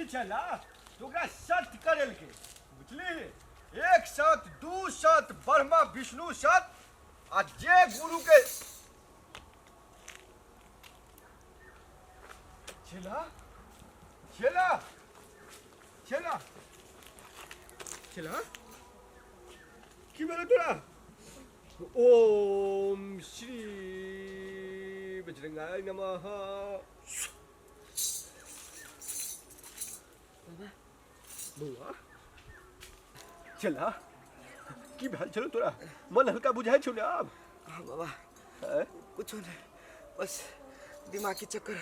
ऋषि छला तऽ ओकरा सत्य करेलकै बुझली। एक सत दू सत ब्रह्मा विष्णु सत आ जे गुरु के चेला चेला चेला चेला की भेलै तोरा? ओम श्री बजरंगाय नमः। बौआ चला की भेल छलो तोरा? मन हल्का बुझाइ छौ ने आब? हाँ बाबा। आँय? कुछो नहीं, बस दिमाग के चक्कर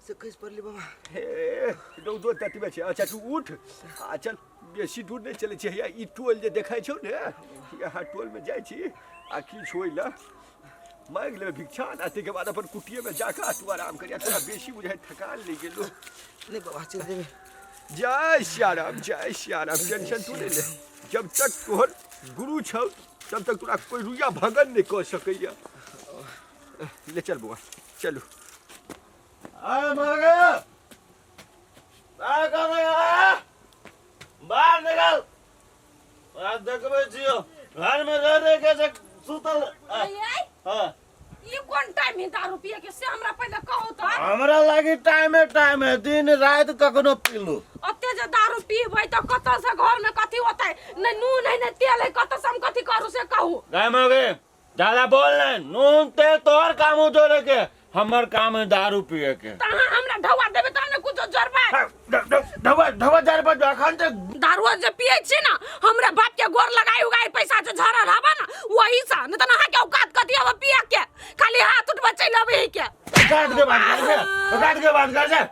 से खसि पड़ली बाबा। हे रौदो ततबे छै। अच्छा तू उठ आ चल, बेसी दूर नहि चलै छै। हैया ई टोल जे देखै छौ ने, यहाँ टोलमे जाइ छी आ किछु होइ लए मांगि लेबै भिक्षा, आ ताहिके बाद अपन कुटिएमे जाकऽ आ तू आराम करिया। तोरा बेसी बुझाइ थकान लागि गेलौ। नहीं बाबा, चलि देबै। जय सियाराम, जय सियाराम। टेंशन तू नहि ले, जब तक तोहर गुरु छौ तब तक तोरा कोई रुइया भगन नहि कऽ सकैया। ले चल बौआ, चलू। अरे मर गया, बाहर कहाँ गया? बाहर निकल। आज देखबै छियौ घर में रह रह के से सुतल। ये हाँ। ई कोन टाइम है दारू पिए के, से हमरा पहिले कहू त। हमरा लागी टाइमे टाइम है, दिन रात कखनो पीलू। ओते जे दारू पीबै त कतऽ से घर में कथी होतै? नै नून है नै तेल है, कतऽ से हम कथी करू से कहू। गाय मगे ज्यादा बोल नहीं, नून तेल तोहर काम हो जोड़े के, हमर काम है दारू पिए के। त अहाँ हमरा ढौआ देबै तहन ने कुछो जोड़बै। ढौआ ढौआ जाय पर अखन तक दारू जे पिए छी ना, हमरा बाप के गोर लगाई उगाई पैसा जे झरल हबा ना वही से, नहीं त अहाँ के औकात कथी हबा पिए के? खाली हाथ उठबा चलि अबै के। औकात के बात कर से, औकात के बात कर से,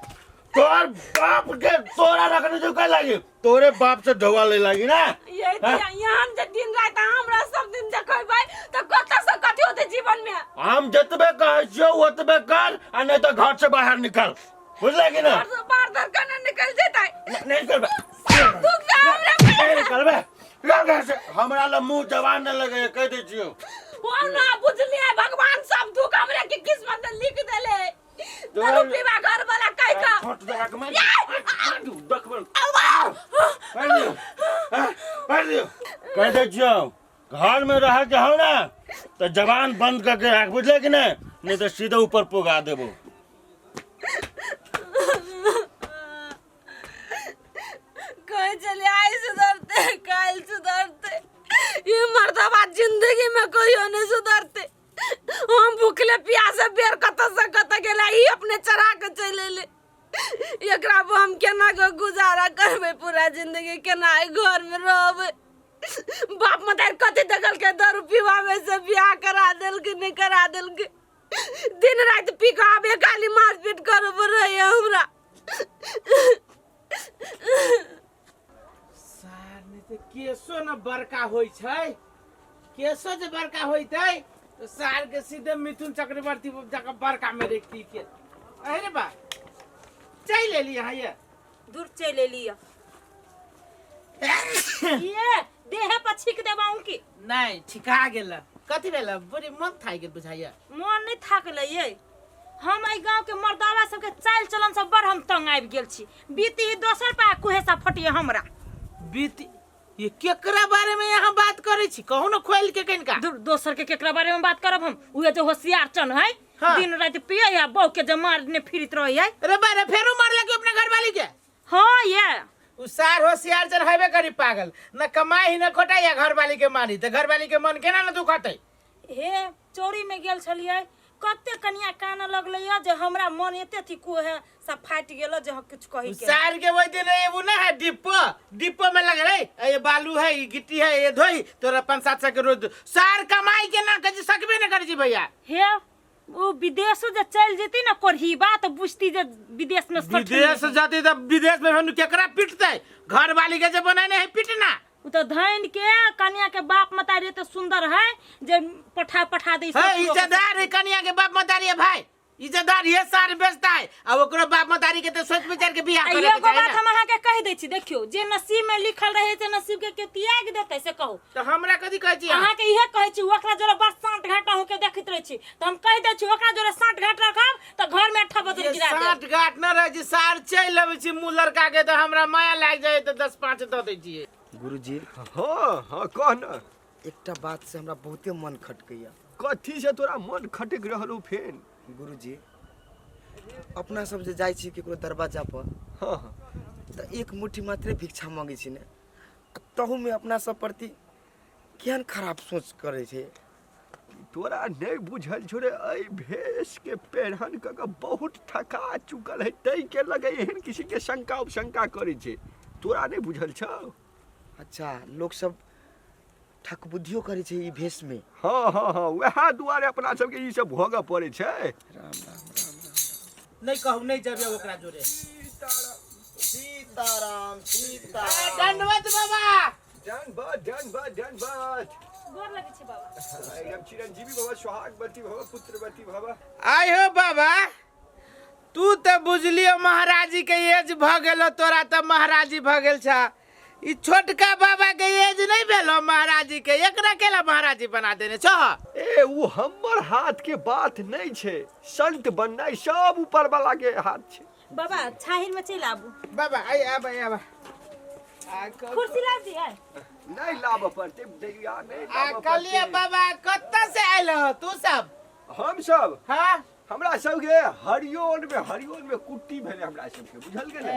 तोहर बाप के तोरा रखने जो कह लागी, तोरे बाप से ढौआ ले लागी ना। ये यहाँ जे दिन रात अहाँ हमरा सब दिन देखेबै त कतऽ से कथी होतै जीवन में? हम जतबे कहै छियौ ओतबे कर, आ नहीं तो घर से बाहर निकल, बुझले कि ना? घर से बाहर धर केना निकल जेतै? नहीं निकलबे। सब दुख से हमरा नहीं निकलबे, निकल घर से। हमरा ला मुंह जवान न लगे, कह दै छियौ। ओ ना बुझलियै, भगवान सब दुख हमरे के किस्मत में लिख देले। दारू पीबा घर वाला कह का छोट दगा के मार देखबे, मार दियो, मार दियो। कह दै छियौ घर में रह के हो ना तो जबान बंद करके राख, बुझले कि नहीं? नहीं तो सीधे ऊपर पुगा देबो। कहे चले आइ सुधरते काल सुधरते, ये मर्दबा जिंदगी में कहियो नहीं सुधरते। हम भूखले प्यासे बेर कतऽ से कतऽ गेला, ई अपने चढ़ा के चलि एलै। एकरा पर हम केना के गुजारा करबै पूरा जिंदगी, केना एहि घर में रहबै? बाप मतारी कथी देखलकै दारू पीबा में से बियाह करा देलकै, नहि करा देलकै। दिन राति पी कऽ आबे खाली मारपीट करब रहैया हमरा। सार नहि तऽ केसो ने बड़का होइ छै, केसो जे बड़का होइतै तऽ सार के सीधे मिथुन चक्रवर्ती जाकऽ बड़का में रखती के। अरे बा चलि एली अहाँ ये? दूर चलि एली ये। ये देहे पर छीक देबाऊ की? नहीं, छिका गेल। कथी भेल? बड़ी मन थाकि गेल बुझाइया। मन नहीं थाकलै ये, हम एहि गांव के मर्दावा सबके चालि चलन सब बड़ हम तंग आबि गेल छी। बीती ही दोसर पा कुहेसा फटिए हमरा। बीती ये केकरा बारे में यहाँ बात करे छी? कहू न खोल के कनिका। दूर, दोसर के केकरा बारे में बात करब हम? उहे जो होशियार चन है। हाँ। दिन राति पिए है, बहू के जे मारने फिरत रहे है। अरे बारे फेरो मारलक अपना घरवाली के? हाँ ये उ सार होशियार चन हेबे करी पागल, न कमाई ही न खोटाई या घरवाली के मारी त घरवाली के मन केना न दुखतै। हे चोरी में गेल छलियै, कते कनिया कान लगलै या जे हमरा मन एते थी कुहे सब फाटि गेल जे हम किछु कही के। सार के वही दिन एगो ना है डिब्बो, डिब्बो में लग रहे ये बालू है, ये गिट्टी है, ये धोई तोरा 500-700 के रोज। सार कमाई के ना कजी सकबे न करी जी भैया। हे उ विदेशो जे चल जेती ना कोरहीबा त बुझती जे विदेश में सठनी विदेश है। जाती त विदेश में हम केकरा पिटते? घर वाली के जे बनाने है पिटना। उ त धन के कन्या के बाप मतारी त सुंदर है जे पठा पठा दे। है इज्जतदार है कन्या के बाप मतारी है भाई। इज्जतदार ये सार बेचता है आ ओकरो बाप मतारी के तो सोच विचार के बियाह आ करे के एगो चाही बात ना हम अहाँके कहि दै छी, देखियौ जे नसीब में लिखल रहे से नसीब के केओ त्याग देतै से कहू। तो हमरा कथी कहै छी अहाँ? अहाँके इहे कहै छी, ओकरा जोरे बड़ साँठ घाटा होके देखैत रहै छी, तऽ हम कहि दै छी ओकरा जोरे साँठ घाट रखब तऽ घर में 8 बजरी ये गिरा देब। साठ गांठ न रहे छी, सार चलि अबै छी मुँह लड़का के तऽ हमरा माया लागि जाइ तऽ 10-5 दऽ दै छियै। गुरुजी। हाँ हाँ कह न। एकटा बात से हमरा बहुते मन खटकैया। कथी से तोरा मन खटक रहल हो फेन? गुरुजी अपना सब जे जाइ छी केकरो दरवाजा पर, हाँ हाँ, तऽ एक मुट्ठी मात्रे भिक्षा मांगै छी ने, आ तहूमे अपना सब प्रति केहन खराब सोच करै छै। तोरा नहीं बुझल छौ रे, एहि भेष के पेरहन कऽ के बहुत थका चुकल है, तै के लगे एहन किसी के शंका उपशंका करै छै, तोरा नहीं बुझल छौ? अच्छा, लोक सब ठकबुद्धियो करै छै ई भेष में। हाँ हाँ हाँ, वएह दुआरे अपना सबके ई सब भोगऽ पड़ै छै। राम राम राम राम। नहीं कहू, नहीं जबियो ओकरा जोरे। सीताराम सीताराम। दंडवत बाबा। दंडवत दंडवत दंडवत। गोर लगै छी बाबा। एकदम चिरंजीवी बाबा, सुहागवती भव, पुत्रवती भव। आइ हो बाबा, तू तऽ बुझलियो महाराजी के एज भऽ गेलो, तोरा तऽ महाराजी भऽ गेल छा। ई छोटका बाबा के एज नहीं भेलो महाराजी के, एकरा केला महाराजी बना देने छो? ए उ हमर हाथ के बात नहीं छे, संत बननाइ सब ऊपर वाला के हाथ छे। बाबा छाहिर में चलि आबू। बाबा आइ आब आब। कुर्सी ला दिए? नहीं लाबऽ पड़तै दैया, नहीं आ लाबऽ कहलिए पड़तै। बाबा कतऽ से आयल हो तू सब? हम सब? हाँ। हमरा सबके हरियोन में कुट्टी भेलै हमरा सबके, बुझल गेलै?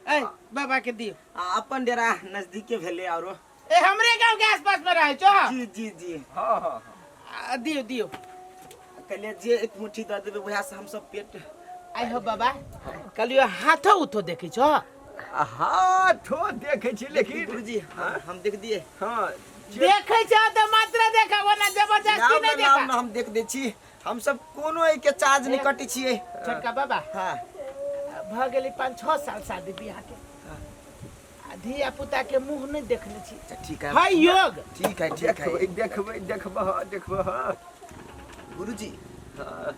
ए बाबा के दियो। आ अपन डेरा नजदीके भेलै आरो। ए हमरे गांव के आसपास में रहै छो? जी जी जी। हाँ हाँ हाँ। आ, दियो दियो। कहलिए जे एक मुट्ठी दऽ देबै वएह से हम सब पेट। आइ हो बाबा, कहलियो हाथो उथो देखै छो? हाथो देखै छी लेकिन गुरुजी हम देख दिए। हाँ देखै छो तऽ मात्र देखा, ओना जबरदस्ती नहीं देखा। ना हम देख दै छी, हम सब कोनो एहि के चार्ज नहीं कटै छियै। छोटका बाबा। हाँ। भऽ गेलै 5-6 साल शादी बियाह के, आ धिया पुता के मुंह नहीं देखने छी। अच्छा, ठीक है। है योग। ठीक है, ठीक है। देखबै देखबै देखबै, हाँ देखबै, हाँ। गुरुजी। हाँ।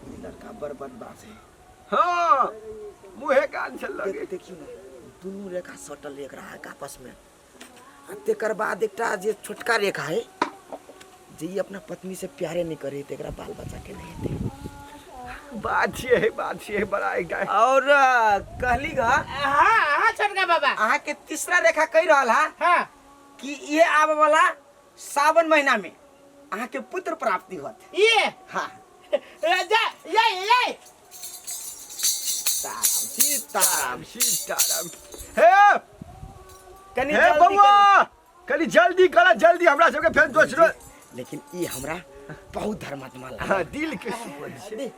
ई लड़का बड़ बदमाश है। हाँ मुहे कान से लगे। देखियो ना, दुनू रेखा सटल एकरा है आपस में, आ तेकर बाद एकटा जे छोटका रेखा है जे ई अपना पत्नी से प्यारे नहीं करे, तेकरा बाल बच्चा के नहीं हेतै। बात ये है, बात ये है, बड़ा एकटा। और कहली गा। हाँ हाँ छोटका बाबा। अहाँ के तीसरा रेखा कहि रहल है। हाँ। कि ये आबे वाला सावन महीना में अहाँ के पुत्र प्राप्ति होत। ये? हाँ। जा, ये, ये। सीताराम, सीताराम। सीताराम। हे! कनी हे जल्दी बउआ! करू। कनी जल्दी करा, जल्दी हमरा सबके फेर दोसरो। लेकिन ई हमरा बहुत धर्मात्मा लागल। हाँ, दिल के सुकून छै।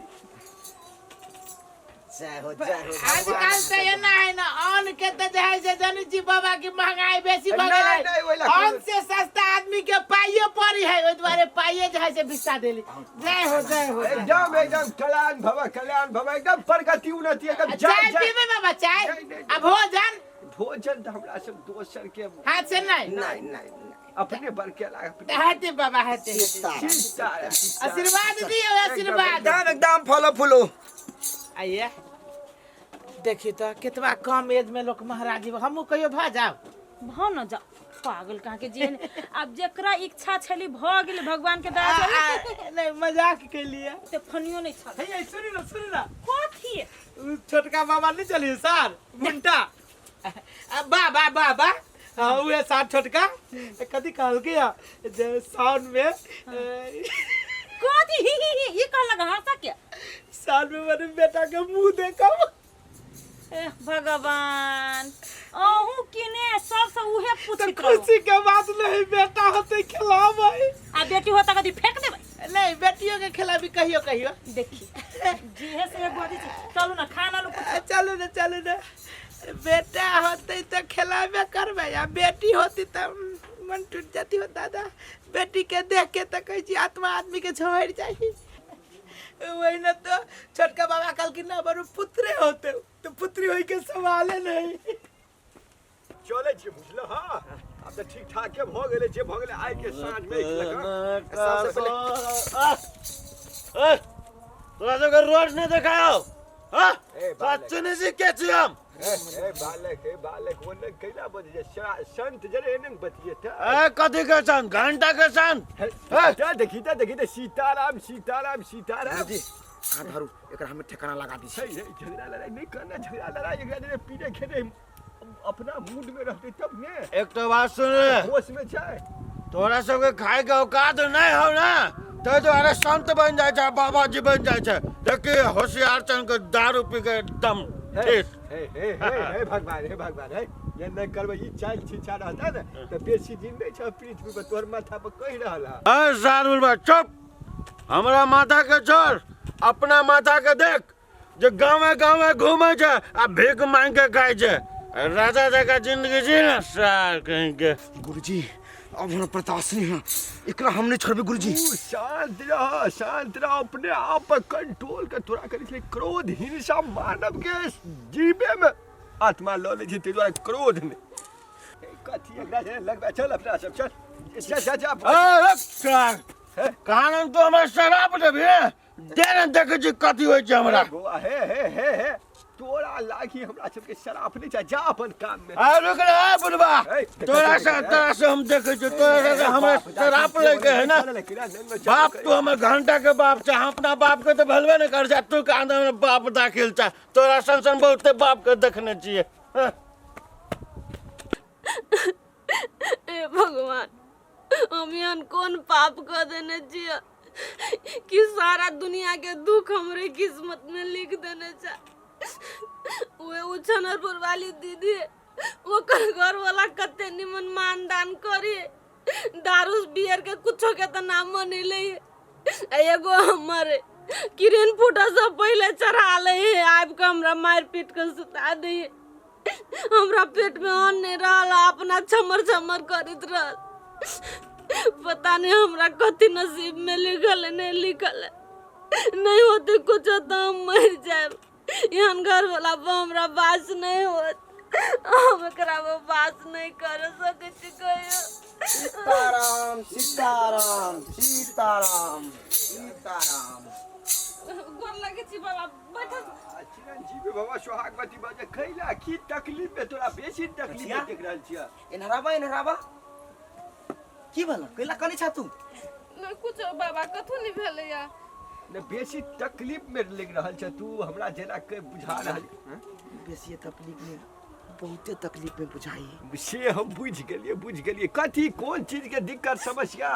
जय हो, जय हो। आजकल तो एना है ना, अन्न के तो जे है से जानी छी बाबा की महंगाई बेसी भऽ नहीं, गेलै। नहीं, ओहि लए अन्न से सस्ता आदमी के पाइयो पड़ी है, ओहि दुआरे पाइये जे है से बिस्ता देली। जय हो, जय हो। एकदम एकदम कल्याण भव, कल्याण भव, एकदम प्रगति उन्नति, एकदम जय, चाय जय। पीबे बाबा, चाय? नहीं, नहीं, आ भोजन? भोजन तो हमरा सब दोसर के हाथ से नहीं? नहीं, नहीं, नहीं। अपने बल के लाग, अपने। हेते बाबा, हेते, हेते। सीताराम, सीताराम, सीताराम। आशीर्वाद दियो, आशीर्वाद। एकदम, एकदम फलो फूलो। आइए देखी तो कितना कम एज में लोग महाराजी, हमहूँ कहियो भऽ जाब। भऽ न जाओ पागल कहाँ के जेहन। आब जेकरा इच्छा छली भऽ गेलै भगवान के दया से। नहीं मजाक के लिए ते फनियो नहीं छल। हे, सुनी ना, सुनी ना। कथी? उ छोटका बाबा नहीं चली सर मुंटा। बाबा, बाबा। हाँ, उहे साथ छोटका। कथी कहलकै या जे साउन में, ए, कथी? ही, ही, ही, ई कहलक हंसा के? साउन में मेरे बेटा के मुंह देखब। ए, भगवान, अहूँ किने सबसे उहे तो पूछैत रहू। खुशी के बात नहीं, बेटा होते खिलाबै। आ बेटी होता कथी फेंक देबै? नहीं, बेटियों के खिलाबी कहियो कहियो। देखी जेहे से एगो अथी छै। चलू ना, खाना लू कुछ। चलू ना, चलू ना। बेटा होते तो खिलाबे करबै, आ बेटी होती तो मन टूट जाती हो दादा। बेटी के देख के तो कहै छी आत्मा आदमी के झहरि जाइ। वही ना तो छोटका बाबा कहलखिन ना बरू पुत्रे होते तो पुत्री होई के सवाले नहीं। चलै छी बुझल। हाँ, आब तऽ ठीक ठाक के भऽ गेलै, जे भऽ गेलै आइ के साँझ में एक लगा। सबसे पहिले- तोरा सबके रोड नहि देखायो हाँ ए, बालक। सच्चे नहीं के छी हम ए ए बालक, हे बालक, वो नहीं कैला बजे संत जरे एने बतिए था। ए कथी के संत, घंटा के संत। ए, ता देखी, ता देखी, ता सीताराम सीताराम सीताराम। गुरुजी अहाँ धरू, एकरा हमें ठिकाना लगा दी छी। हे, हे, झगड़ा लड़ाई नहीं करना, झगड़ा लड़ाई एकरा जरे पीने खेने अपना मूड में रहते तब ने। एक तो बात सुन रे, होश में जाए। तोरा सबके खाए के औकात नहीं हो ना, ताहि दुआरे संत बन जाइ छै, बाबा जी बन जाइ छै। देखी होशियार चन के दारू पी के एकदम हे, ठीक। हे, हे, हे, हे भगवान, हे भगवान, हे ये नहीं करबै, ई चाल छिछा रहता ने तऽ बेसी दिन नहि छै पृथ्वी पर, तोहर माथा पर कहि रहल है। अरे सारुल बा चुप, हमरा माथा के छोड़, अपना माथा के देख जे गाँवे गाँवे घूमे छै आ भीख मांग के खाइ छै। राजा जकाँ जिंदगी जी ने सार कहीं के। गुरुजी अब हमरा बर्दाश्त नहीं है, एकरा हम नहीं छोड़बे गुरुजी। तू शांत रह, शांत रह, अपने आप पर कंट्रोल कर। तोरा करै छलै क्रोध हिंसा मानव के जीवे में आत्मा लऽ लै छै, ताहि दुआरे क्रोध नहि। ए, कथी एकरा छै लगबै, चल अपना सब चल, जा जा जा। ए, रुक, सार। कहाँ नाम तू हमरा शराब देबही रे? दे ने देखै छी कथी होइ छै हमरा। बौआ, हे हे हे हे, तोरा लागी हमरा सबके शराब नहीं चाही, जा अपन काम में। आ रुक रे, आ बुढ़बा, ए, तोरा से, तोरा से हम देखै छी, तोरा से हमरा शराब लैके है ना। बाप तू हमर घंटा के बाप छै, हम अपना बाप के तऽ भेलबे नहि कर छै, तू कहाँ हमरा बाप दाखिल छै। तोरा सन सन बहुते बाप के देखने छियै। हाँ। हे भगवान, हम एहन कोन पाप कऽ देने छियै कि सारा दुनिया के दुख हमरे किस्मत में लिख देने छै। उहे उछनरपुर वाली दीदी, ओकर घर वाला कते निमन मानदान करी, दारू बियर के कुछो के तऽ नाम मनैले। आ एगो हमर किरण फूटा से पहले चढ़ा ले है, आबि कऽ हमरा मारि पीट कऽ सुता दे। हमरा पेट में अन्न नहीं रहल, अपना छमर छमर करैत रहल। पता नहीं हमरा कथी नसीब में लिखल है, नहीं लिखल है। नहीं होते कुछ तो हम मर जाए। एहन घर वाला पर हमरा बास नहीं होत, हम एकरा पर बास नहीं कर सकै छी कहियो। सीताराम सीताराम सीताराम सीताराम। गोर लगै छी बाबा, बैठल। आ चिरंजीवी बाबा सोहागवती बाजे कैला की तकलीफ में तोरा बेसी तकलीफ में देख रहल छियै। एनहराबा एनहराबा, की भेल, कैला कनै छा तू? नहीं कुछ बाबा, कथू नहीं भेलैया। ने बेसी तकलीफ में लग रहल छ तू, हमरा जेना के बुझा रहल। हँ? बेसी तकलीफ में, बहुते तकलीफ में बुझाई से हम बुझि गेलियै, बुझि गेलियै। कथी कोन चीज के दिक्कत समस्या?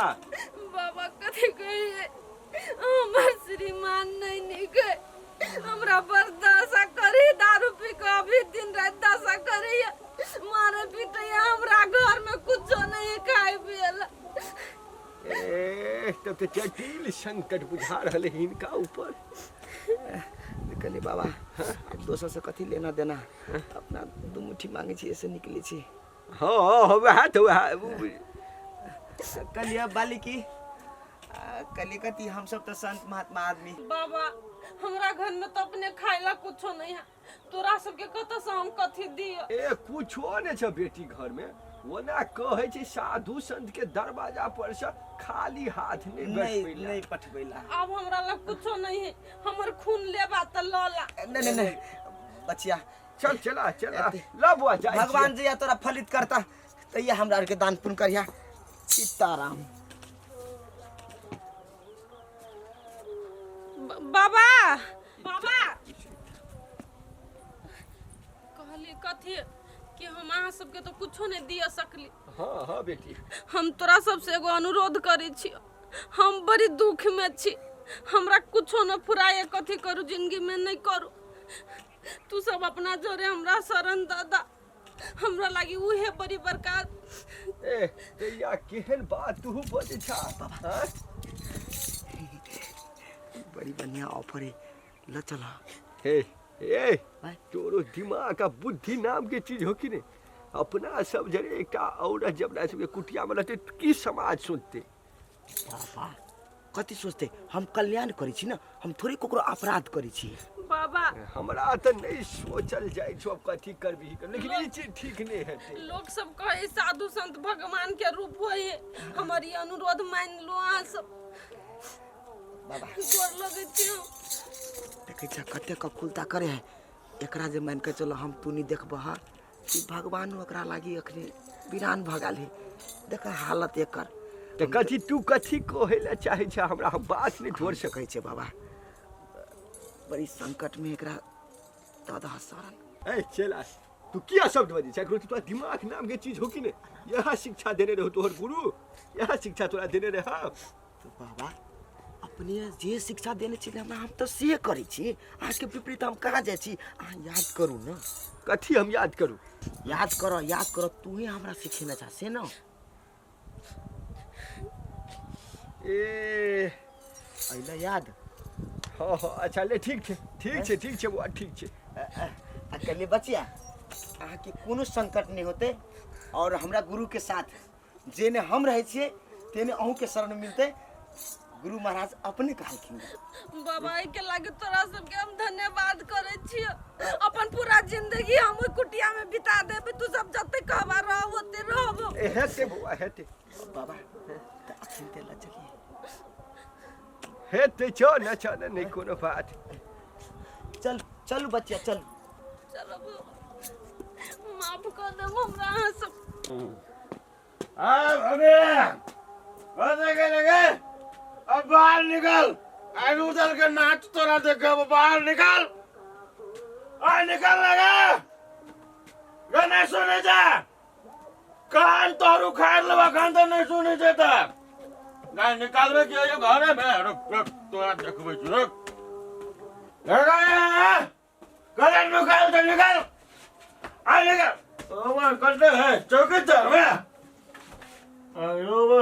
बाबा कथी कहिए, हमर श्रीमान नहीं नीक है, हमरा पर दशा करी, दारू पी के अभी दिन रात दशा करी, मारे पीटे, हमरा घर में कुछो नहीं खाए पिए ला। ए तब तो जटिल संकट बुझा रहल है हिनका ऊपर। कहलिए बाबा आब दोसर से कथी लेना देना, अपना दू मुट्ठी मांगे छी ऐसे निकले छी। हाँ हाँ वएह तो वएह। कहलिए बालिकी, कहलिए कथी, हम सब तो संत महात्मा आदमी। बाबा हमरा घर में तो अपने खाए ला कुछो नहीं है, तोरा सबके कतऽ से हम कथी दियो? ए कुछो नहीं छ बेटी घर में। ओना कहै छै साधु संत के दरवाजा पर से खाली हाथ नहीं नहीं बैठबै ला। नहीं पठबैला। अब हमरा लग कुछो नहीं है, हमर खून लेबा त ल ला। नहीं नहीं नहीं बचिया, चल चला चला ला बुआ जाय छियै। भगवान जी या तोरा फलित करता तैया हमरा आर के दान पुण्य करिया। सीताराम। बाबा बाबा कहली कथी कि हम अहाँ सबके तो कुछो नहीं दिया सकली। हाँ हाँ बेटी, हम तोरा सबसे एगो अनुरोध करै छी, हम बड़ी दुख में छी, हमरा कुछो न फुराए, कथी करू जिंदगी में नहीं करू, तू सब अपना जोरे हमरा शरण दऽ दा, हमरा लागी उहे बड़ी बड़का। ए तैया केहन बात तू बजै छा? हाँ? बड़ी बढ़िया ऑफर है, ल चला। हे ए भाई। तोरो दिमाग आ बुद्धि नाम के चीज हो कि नहीं? अपना सब जरे एकटा औरत जब अपना सबके कुटिया में रहते की समाज सोचते? बाबा कथी सोचते, हम कल्याण करै छी ना, हम थोड़े ककरो अपराध करै छी। बाबा हमरा तऽ नहीं सोचल जाइ छौ अब कथी करबी, लेकिन ई चीज ठीक नहीं हेतै। लोग सब कहे साधु संत भगवान के रूप होए, हमर ई अनुरोध मान लो अहाँ सब। बाबा गोर लगै छी हम। देखै छ कते ककुलता करे है एकरा जे मान के चलो हम तू नहीं देखबह ई भगवान ओकरा लागी अखनी वीरान भऽ गेल है। देख हालत एकर। तऽ कथी तू कथी कहै लए चाहै छ हमरा? हम बात नहि छोड़ सकै छै बाबा, बड़ी संकट में एकरा दऽ दह शरण। ए चल आ, तू किया शब्द बजै छै? तोरा दिमाग नाम के चीज हो कि नहि? यह शिक्षा देने रहो तोहर गुरु, यह शिक्षा तोरा देने रहे। तो बाबा अपने जे शिक्षा देने छी हमरा, हम तऽ से करै छी, अहाँके विपरीत हम कहाँ जाइ छी? अहाँ याद करू ने। कथी हम याद करू? याद कर, याद कर, तू ही हमरा सिखेने छा से न। ए अइला याद? हाँ हाँ, अच्छा ले, ठीक छै, ठीक छै, ठीक छै बौआ, ठीक छै। आ कहलिए बचिया, अहाँके कोनो संकट नहि होतै और हमरा गुरु के साथ जेने हम रहै छियै तेने अहूँके शरण मिलतै, गुरु महाराज अपने कहलखिन। बाबा, एहिके लागे तोरा सबके हम धन्यवाद करै छियो। अपन पूरा जिंदगी हम ओहि कुटिया में बिता देबै, तू सब जते कहबा रहब ओते रहब। ए हेतै बौआ, हेतै। बाबा तऽ अखन ते लऽ चलिए। हेतै, चल न, चल न, नहि कोनो बात। चल चलू बचिया, चलू। चलो, माफ कर देब हमरा अहाँ सब। अब अबे अरे लगे, अब बाहर निकल। आइ उदल के नाच तोरा देखब। बाहर निकल, आ निकल लगे गे। नहीं सुने जा, कान तोर उखाड़ लेबा। कान तो नहीं सुने जे त नहीं निकालबे कि यो घरे में। रुक रुक, तोरा देखबै छी, रुक। गले निकाल तो निकाल, आ निकाल। ओ मा करते है चौकी तर में। अयो बा,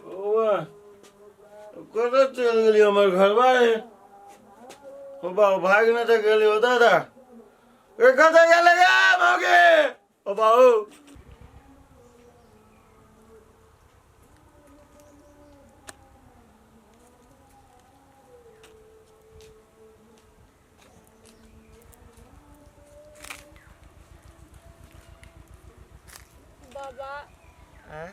ओ बा, कतऽ चलि गेली हमर घरवा रे? ओ बा, भाग नहि तऽ गेली। ओ दादा, ए कतऽ गेलै गे मौगी? ओ बाबू। बाबा। हाँ?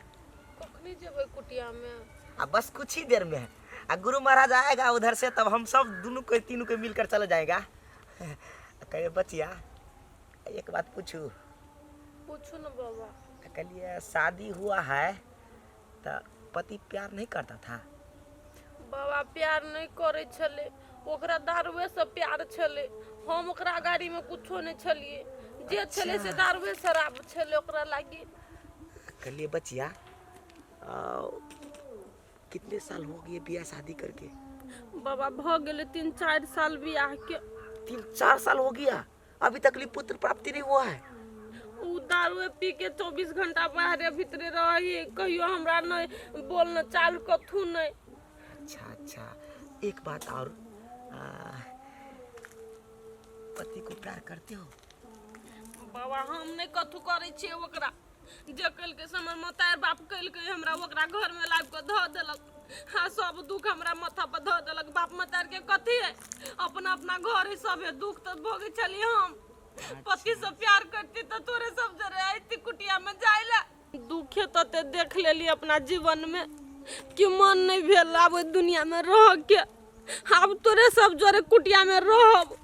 कखनी जेबै कुटिया में? आ बस कुछ ही देर में है। आ गुरु महाराज आएगा उधर से तब हम सब दोनों को तीनों को मिलकर चला जाएगा। कहे बचिया, एक बात पूछू? पूछू ना बाबा। कहलिए शादी हुआ है तो पति प्यार नहीं करता था? बाबा, प्यार नहीं करे छले, ओकरा दारुए से प्यार छले। हम ओकरा गाड़ी में कुछो नहीं छलिए, जे छले से दारुए शराब छले ओकरा लागी। कहलिए बचिया, कितने साल हो गए बियाह शादी करके? बाबा, भ गेलै 3-4 साल बियाह के। 3-4 साल हो गया, अभी तक लिए पुत्र प्राप्ति नहीं हुआ है? उ दारुए पी के 24 घंटा बाहरे भीतरे रही, कहियो हमरा नहीं बोलना चाल कथू नहीं। अच्छा अच्छा, एक बात और, पति को प्यार करते हो? बाबा, हम नहीं कथू करै छियै ओकरा। जे केलकै से हमर मतार बाप केलकै, हमरा ओकरा घर में लाबि कऽ धऽ देलक। हाँ, सब दुख हमरा माथा पर धऽ देलक। बाप मतार के कथी है? अपना अपना घर है सब है, दुख तऽ भोगै छलियै हम। पति से प्यार करती तऽ तोरे सब जरे अयती कुटिया में जाय ला? दुखे तते देख लेली अपना जीवन में कि मन नहीं भेल आब ओहि दुनिया में रह के। आब तोरे सब जरे कुटिया में रहब,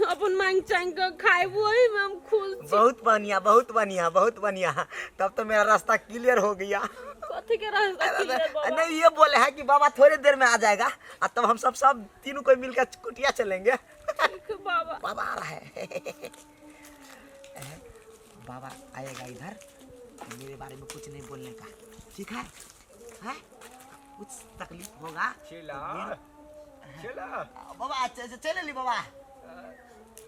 अपन मांग चांग के खाइब, वही में हम खुश छी। बहुत बढ़िया, बहुत बढ़िया, बहुत बढ़िया, तब तो मेरा रास्ता क्लियर हो गया। कथी के रास्ता क्लियर बाबा? नहीं, ये बोले हैं कि बाबा थोड़ी देर में आ जाएगा और तब हम सब सब तीनों को मिलकर कुटिया चलेंगे। ठीक बाबा। बाबा आ रहा है। बाबा आएगा इधर, मेरे बारे में कुछ नहीं बोलने का, ठीक है? है कुछ तकलीफ होगा? चेला, चेला। बाबा, चले ली बाबा।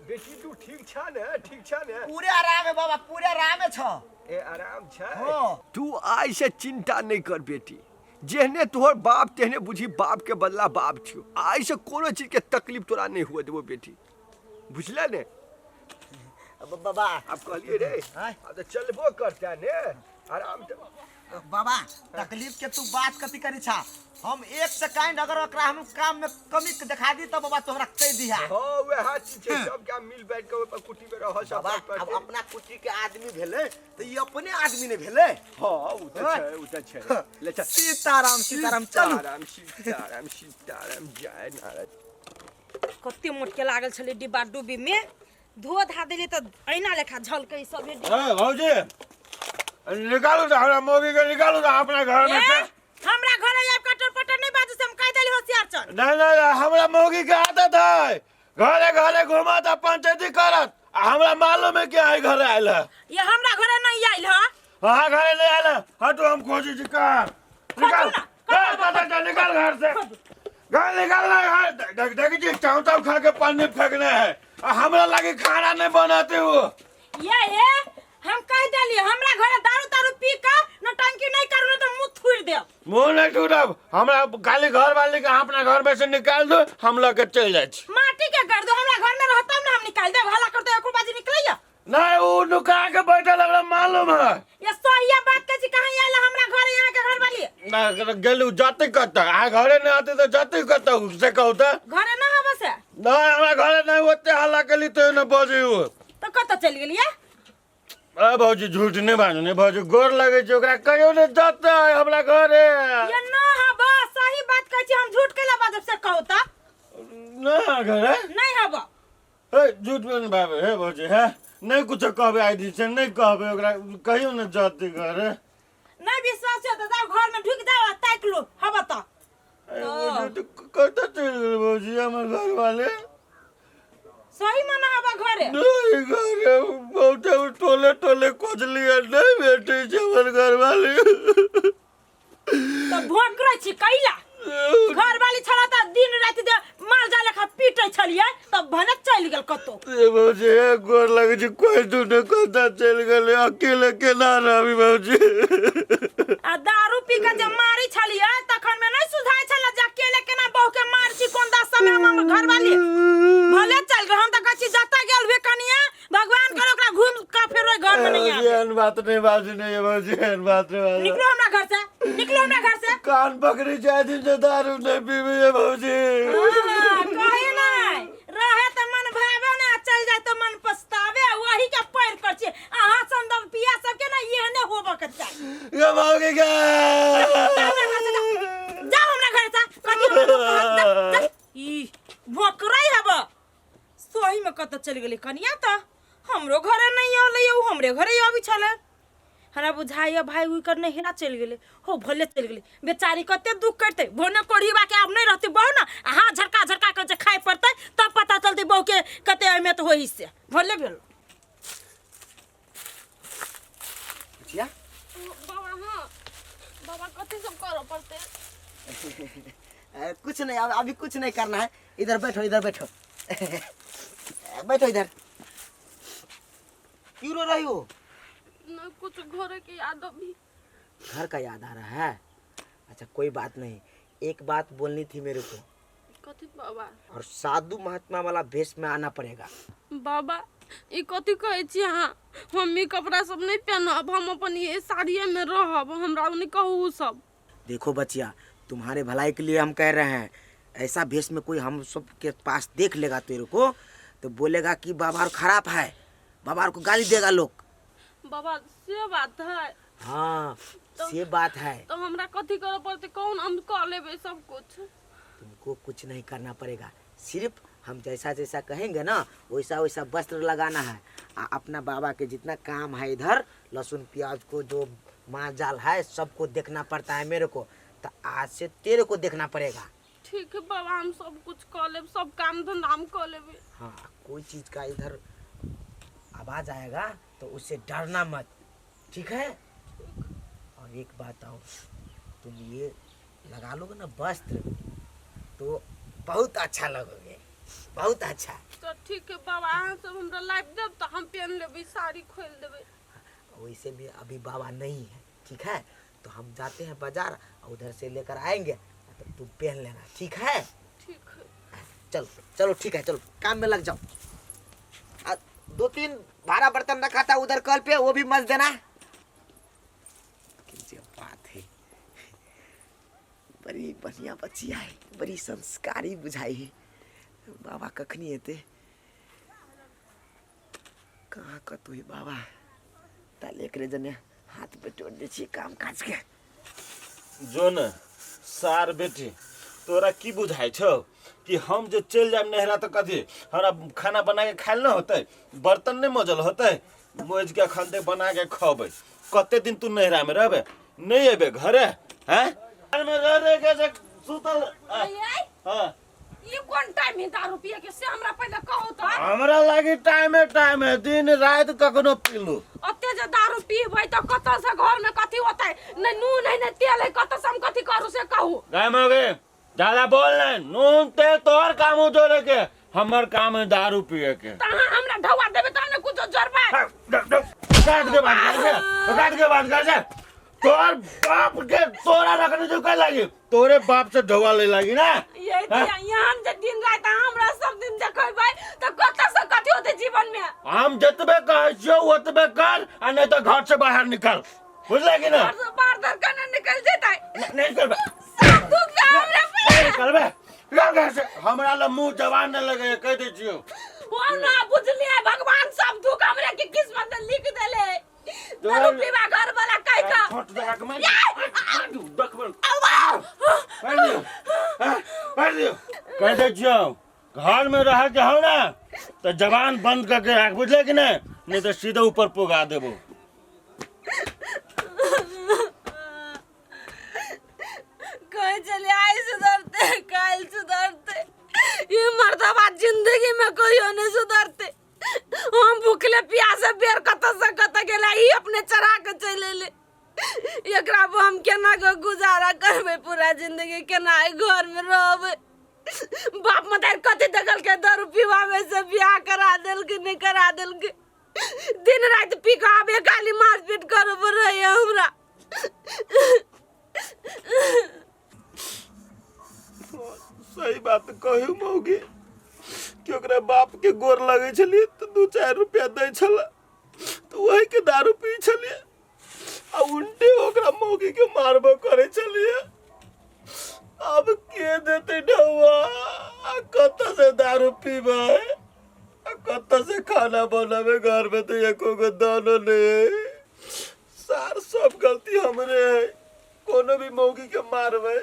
बेटी, तू ठीक छा ने? ठीक छा ने? पूरे आराम है बाबा, पूरे आराम है छो। ए आराम छै? हाँ। तू आइ से चिंता नहीं कर बेटी, जेहने तोहर बाप तेहने बुझी, बाप के बदला बाप छियो। आइ से कोनो चीज के तकलीफ तोरा नहीं हुए देबो बेटी, बुझले ने? बाबा। आब कहलिए रे। आँय? आब तऽ चलबो करता ने आराम से। बाबा, तकलीफ के तू बात कथी करी छा? हम एक सेकंड अगर ओकरा हम काम में कमी देखा दी तो बाबा तोहरा कह दिया। हाँ, वएह चीज छै, सब के मिल बैठ के ओहि पर कुटी में रह सब। बाबा, सब अब करते। अपना कुटी के आदमी भेले तो ये अपने आदमी ने भेले। हाँ, उ तऽ हाँ। छै, उ तऽ छै। ले चल। सीताराम सीताराम, चलू। सीताराम सीताराम सीताराम, जय नारायण। कते मोट के लागल छलै डिब्बा डुब्बी में धो धा देलियै तऽ ऐना लेखा झलकै सब ए भौजी निकालू तऽ हमरा मौगी के निकालू तऽ अपना घर में से हमरा घर आबि कटर पटर नहीं बाजू से हम कहि देली होशियार चल नहीं नहीं नहीं, हमरा मौगी के आदत है घरे घरे घूमत आ पंचायती करत आ हमरा मालूम है कि अहाँ घरे आयल है। ये हमरा घरे नहीं आयल ह अहाँ घरे नहीं आयल है। हटू हम खोजी छी कहाँ निकाल ना, ए, पता चल, निकाल घर से घर निकाल ना घर देख देखी छी चाव चाव खा के पानी फेंकने है आ हमरा लागे खाना नहीं बनाते हो ये ये हम कह देली हमरा घरे दारू तारू पी के नौटंकी नहीं करू नहीं तो मुंह थुर देब मुँह नहीं टूटब हमरा खाली घर वाले के अपना घर में से निकाल दो हम लऽ के चलि जाइ छी माटी के कर दो हमरा घर में रहता ना हम निकाल देब हला कर दो एको बाजी निकलैया नहीं वो नुका के बैठल हमरा मालूम है ये सहिया बात के छी कहाँ आयल हमरा घर यहाँ के घर वाली ना गेलू जाते कतऽ अहाँ घरे नहीं आते तऽ जाते कतऽ से कहू तऽ घरे ना हबे से नहीं हमरा घरे नहीं ओते हल्ला केली तो ने बजै हो तो कतऽ चलि गेलियै ए भौजी झूठ नहीं बाजू नहीं भौजी गोर लगे छै ओकरा कहियो ने जतै हमरा घरे ये ना हबे सही बात कहै छी हम झूठ कैला बाजब से कहू तऽ ना घरे नहीं हबे हे झूठ नहीं बाबे हे भौजी हे नहीं कुछ कहबे आइ दिन से नहीं कहबे ओकरा कहियो ने जतै घरे नहीं विश्वास हो तऽ जाओ घर में ढुक जाओ आ ताकि लो हबे तऽ ए भौजी तो कतऽ चलि गेल भौजी हमर घर वाले सही में ना हबे घरे नहीं घरे बहुते टोले टोले खोजलियै नहीं भेटै छै हमर घर वाले तऽ भोकरै छी कैला घर वाली छला तऽ दिन राति दे माल जाल लेखा पीटै छलियै तऽ भने चलि गेल कतौ ए भौजी हे गोर लगै छै कोइ दू ने कतऽ चलि गेलै अकेले केना रहबी भौजी आ दारू पी के जे मारै छलियै तखन में नहीं सुझाइ छलै जे अकेले केना बहू के मार छी कोन दशा में हम हमर घर वाली भले चल गेल हम तऽ कहै छी जतऽ गेल हुए कनिया भगवान करे ओकरा घूम के फेर ओहि घर में नहीं आवे एहन बात नहीं बाजू नहीं भौजी एहन बात नहीं बाजू निकलो हमरा घर से निकलो हमरा घर से कान पकड़ी जाय दिन से दारू नहीं पीबी है भौजी हाँ, कहे नहीं रहे तऽ मन भावे ने आ चल जाए तऽ मन पछतावे वही के पैर कर छी अहाँ सन दम पिया सबके ने एहने होबऽ के चाही ये भौजी के जाओ हमरा घर से कथी हमरा लोग कहत? जा, जा। ई भोकरै हब सही में कतऽ चलि गेलै कनिया तऽ हमरो घरे नहि अलै उ हमरे घरे अबै छलै हमरा बुझाइए भाय ओकर नहिरा चलि गेलै हो भले चलि गेलै बेचारी कते दुख करतै भोने कोढ़ीबा के आब नहि रहतै बहू ने आ हाथ झटका झटका के जे खाय पड़तै तब पता चलतै बहूके कते अहमियत होई से भले भेल बुचिया बाबा हाँ बाबा कथी सब करऽ पड़तै कुछ नहीं, अब अभी कुछ नहीं करना है। इधर बैठो, इधर बैठो, बैठो इधर। क्यों रो रही हो? न कुछ घर के याद अभी। घर का याद आ रहा है? अच्छा कोई बात नहीं, एक बात बोलनी थी मेरे को। कथी बाबा? और साधु महात्मा वाला भेष में आना पड़ेगा। बाबा ई कथी कहै छी अहाँ? हम ई कपड़ा सब नहीं पहनब, हम अपन ये साड़िए में रहब, हमरा नहीं कहू सब। देखो बचिया, तुम्हारे भलाई के लिए हम कह रहे हैं, ऐसा भेष में कोई हम सब के पास देख लेगा तेरे को तो बोलेगा कि बाबा और खराब है, बाबा और को गाली देगा लोग। बाबा से बात है? हाँ से बात है। तो हमरा कथी करे पड़ते? कौन हम कर लेबे सब कुछ? तुमको कुछ नहीं करना पड़ेगा, सिर्फ हम जैसा जैसा कहेंगे ना वैसा वैसा वस्त्र लगाना है। अपना बाबा के जितना काम है इधर लहसुन प्याज को जो माल जाल है सबको देखना पड़ता है मेरे को, तो आज से तेरे को देखना पड़ेगा। ठीक है बाबा, हम सब कुछ कर लेब, सब काम धंधा हम कर लेबे। हाँ कोई चीज का इधर आवाज आएगा तो उससे डरना मत, ठीक है? और एक बात और, तुम ये लगा लोगे ना वस्त्र तो बहुत अच्छा लगोगे, बहुत अच्छा। तो ठीक है बाबा, अहाँ सब हमरा लाइफ देब तो हम पहन लेबे, साड़ी खोल देबे। वैसे भी अभी बाबा नहीं है, ठीक है? तो हम जाते हैं बाजार और उधर से लेकर आएंगे तो तुम पहन लेना, ठीक है? ठीक है चलो चलो ठीक है, चलो काम में लग जाओ। 2-3 भाड़ा बर्तन रखा था उधर कल पे, वो भी मत देना। जो बात है, बड़ी बढ़िया बच्चिया है, बड़ी संस्कारी बुझाई है। बाबा कखनी एते कहाँ कतौ है बाबा? ताले एकरे जने हाथ पे तोड़ दै छियै काम काज के। जो न सार बेटी तोरा की बुझाइ छौ कि हम जे चलि जायब नैहरा तऽ कथी हमरा खाना बना के खायल नहि होतै बर्तन नहि मजल होतै मजि के अखन ते बना के खबै कते दिन तू नैहरा में रहबे नहि एबे घरे हैं घर में रह रह के जे सुतल हाँ ई कोन टाइम है दारू पिए के से हमरा पहिले कहू त हमरा लागी टाइमे टाइम है दिन राति कखनो पीलू ओते जे दारू पीबै त कतऽ से घर में कथी होतै नै नून है नै तेल है कतऽ से हम कथी करू से कहू गाय मगे ज्यादा बोल नहीं नून तेल तोहर काम हो जोड़े के हमर काम है दारू पिए के त अहाँ हमरा ढौआ देबै तब ने कुछो जोड़बै काट के बात कर से काट के बात कर से तोहर बाप के तोरा रखने जो का लागी तोरे बाप से ढोआ ले लागी ना ये यहाँ जे दिन रात अहाँ हमरा सब दिन देखेबै त कतऽ से कथी होतै जीवन में हम जतबे कहै छियौ ओतबे कर आ नहीं तो घर से बाहर निकल बुझले कि ना घर से बाहर धर केना निकल जेतै नहीं करबे सब दुख से हमरा नहीं निकलबे निकल घर से हमरा ला मुंह जवान न लगे कह दै छियौ ओ ना बुझलियै भगवान सब दुख हमरे के किस्मत में लिख देले दारू पीबा घर वाला कह का छोट दे के मैं देखबे मार दियो मार दियो कह दै छियौ घर में रह के हो ना तो जबान बंद करके राख बुझले कि नहीं नहीं तो सीधे ऊपर पुगा देबो कहीं चले आइ सुधरते काल सुधरते ये मर्दबा जिंदगी में कहियो नहीं सुधरते हम भूखले प्यासे बेर कतऽ से कतऽ गेला ई अपने चढ़ा के चलि एलै एकरा पर हम केना के गुजारा करबै पूरा जिंदगी केना एहि घर में रहबै बाप मतारी कथी देखलकै दारू पीबामे से बियाह करा देलकै नहि करा देलकै दिन राति पी कऽ आबे खाली मारपीट करऽ पड़ैए हमरा सही बात कहू मौगी कि ओकरा बाप के गोर लगै छलियै तऽ दू चारि रुपया दै छलै तऽ वही के दारू पी छलियै आ उल्टे ओकरा मौगी के मारबो करै छलियै आब के देतै ढौआ आ कतऽ से दारू पीबै आ कतऽ से खाना बनाबै घर में तऽ एको गो दानो नहि है सार सब गलती हमरे है कोनो भी मौगी के मारबै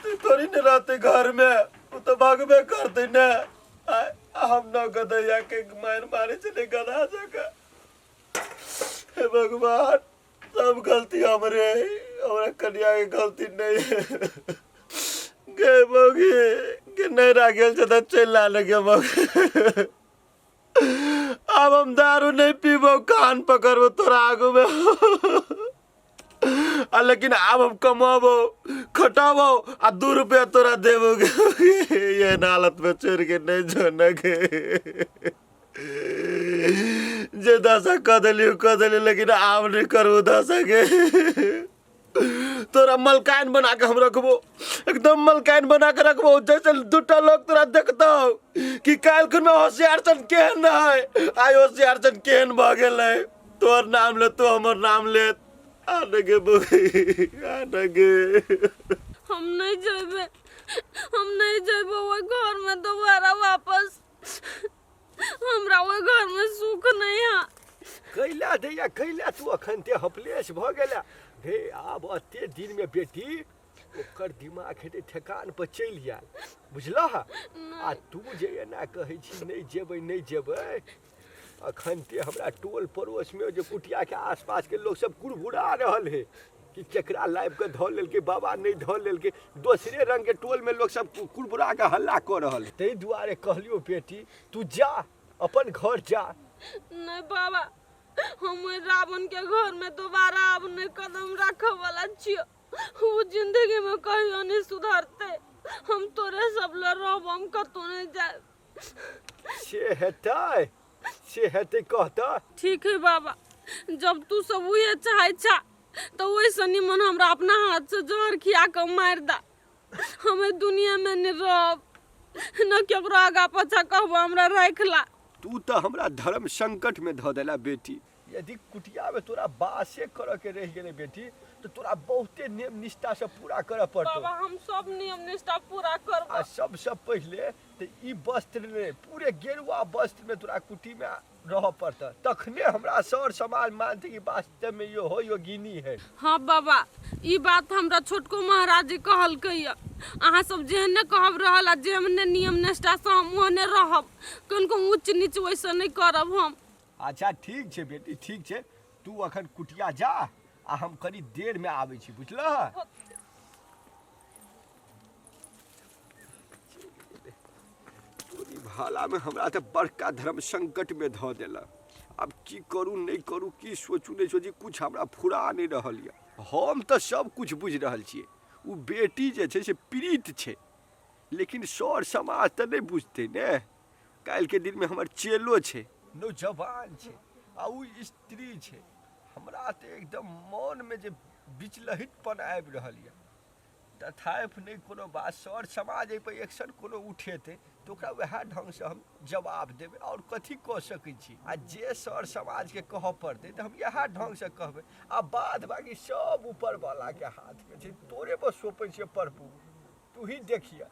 तू थोड़ी ने रहते घर में वो तो भागबे करते ने आ हम न गदैया के मार मारे चले गधा जगह हे भगवान सब गलती हमरे है हमरा कन्या के गलती नहीं है गे मौगी के नहीं राखेल छै तऽ चलि आने के मौगी आब हम दारू नहीं पीबो कान पकड़बो तोरा आगू में आ लेकिन आब हम कमाबो खटाबो आ 2 रुपया तोरा देबो। ये हालत में छोड़ के नहीं जो न के जे दशा कऽ देली कऽ देली लेकिन आब नहीं करबो दशा के। तोरा मलकाइन बना के हम रखबो, एकदम मलकाइन बना के रखबो। जैसे दूटा लोग तोरा देखतो कि काल्हि खुन में होशियार सन केहन है, आइ होशियार सन केहन भऽ गेल है। तोहर नाम ले तो हमर नाम ले। आने गे बौगी, आने गे। हम नहीं जेबे, हम नहीं जेबे ओहि घर में दोबारा वापस। हमरा ओहि घर में सुख नहीं है। कैला दैया कैला तू अखन ते हपलेस भऽ गेला हे। आब एते दिनमे बेटी ओकर दिमाग हेतै ठेकान पर चलि आयल, बुझलह? आ तू जे एना कहै छी नहि जेबै नहि जेबै, अखन ते हमरा टोल पड़ोसमे जे कुटियाके आसपासके लोक सब कुरबुरा रहल है कि केकरा लाबि कऽ धऽ लेलकै बाबा, नहि धऽ लेलकै। दोसरे रंगके टोलमे लोक सब कुरबुरा कऽ हल्ला कऽ रहल है। ताहि दुआरे कहलियौ बेटी, तू जा, अपन घर जा। नहीं बाबा, हम ओहि रावण के घर में दोबारा अब नहीं कदम रखे वाला छियो। वो जिंदगी में कहियो नहीं सुधरते। हम तोरे सब ले रहब, हम कतौ नहीं जाए। से हेतै, से हेतै कहतै। ठीक है बाबा, जब तू सब उहे चाहे छा तो वैसे निमन हमरा अपना हाथ से जहर खिया के मार दा। हम एहि दुनिया में नहीं रहब, न केकरो आगा पाछा कहबो हमरा राखला। तू तऽ हमरा धर्म संकट में धऽ देला बेटी। यदि कुटियामे तोरा बासे करऽके रहि गेलै बेटी तऽ तोरा बहुते नियम निष्ठासँ पूरा करऽ पड़तौ। बाबा, हम सब नियम निष्ठा पूरा करब। आ सबसँ पहिले तऽ ई वस्त्र ने पूरे गेरुआ वस्त्रमे तोरा कुटीमे रहऽ पड़तऽ, तखने हमरा सर समाज मानतै कि वास्तवमे इहो योगिनी है। हाँ बाबा, ई बात हमरा छोटको महाराज जी कहलकै यऽ। अहाँ सब जेहने कहब रहल आ जेहने नियम निष्ठासँ हम ओहने रहब, कनिको ऊँच नीच ओहिसँ नहि करब हम। अच्छा ठीक छै बेटी, ठीक छै, तू अखन कुटिया जा आ हम कनी देरमे आबै छी, बुझलह? तोरी भालामे हमरा तऽ बड़का धर्म संकटमे धऽ देलक। आब की करू नहि करू, की सोचू नहि सोची, कुछ हमरा फुरा नहि रहल यऽ। हम तऽ सब कुछ बुझि रहल छियै, ओ बेटी जे छै से पीड़ित छै, लेकिन सर समाज तऽ नहि बुझतै ने। काल्हिके दिनमे हमर चेलो छै, नौजवान छै आ ओ स्त्री छै। हमरा तऽ एकदम मोनमे जे बिचलहितपन आबि रहल यऽ। तथापि नहि कोनो बात, सर समाज एहिपर एक्शन कोनो उठेतै तऽ ओकरा वएह ढङ्गसँ हम जवाब देबै, आओर कथी कऽ सकै छी। आ जे सर समाजके कहऽ पड़तै तऽ हम इएह ढङ्गसँ कहबै, आ बाद बाकी सब ऊपरवलाके हाथमे छै। तोरे पर सौंपै छियै प्रभु, तू ही देखिह।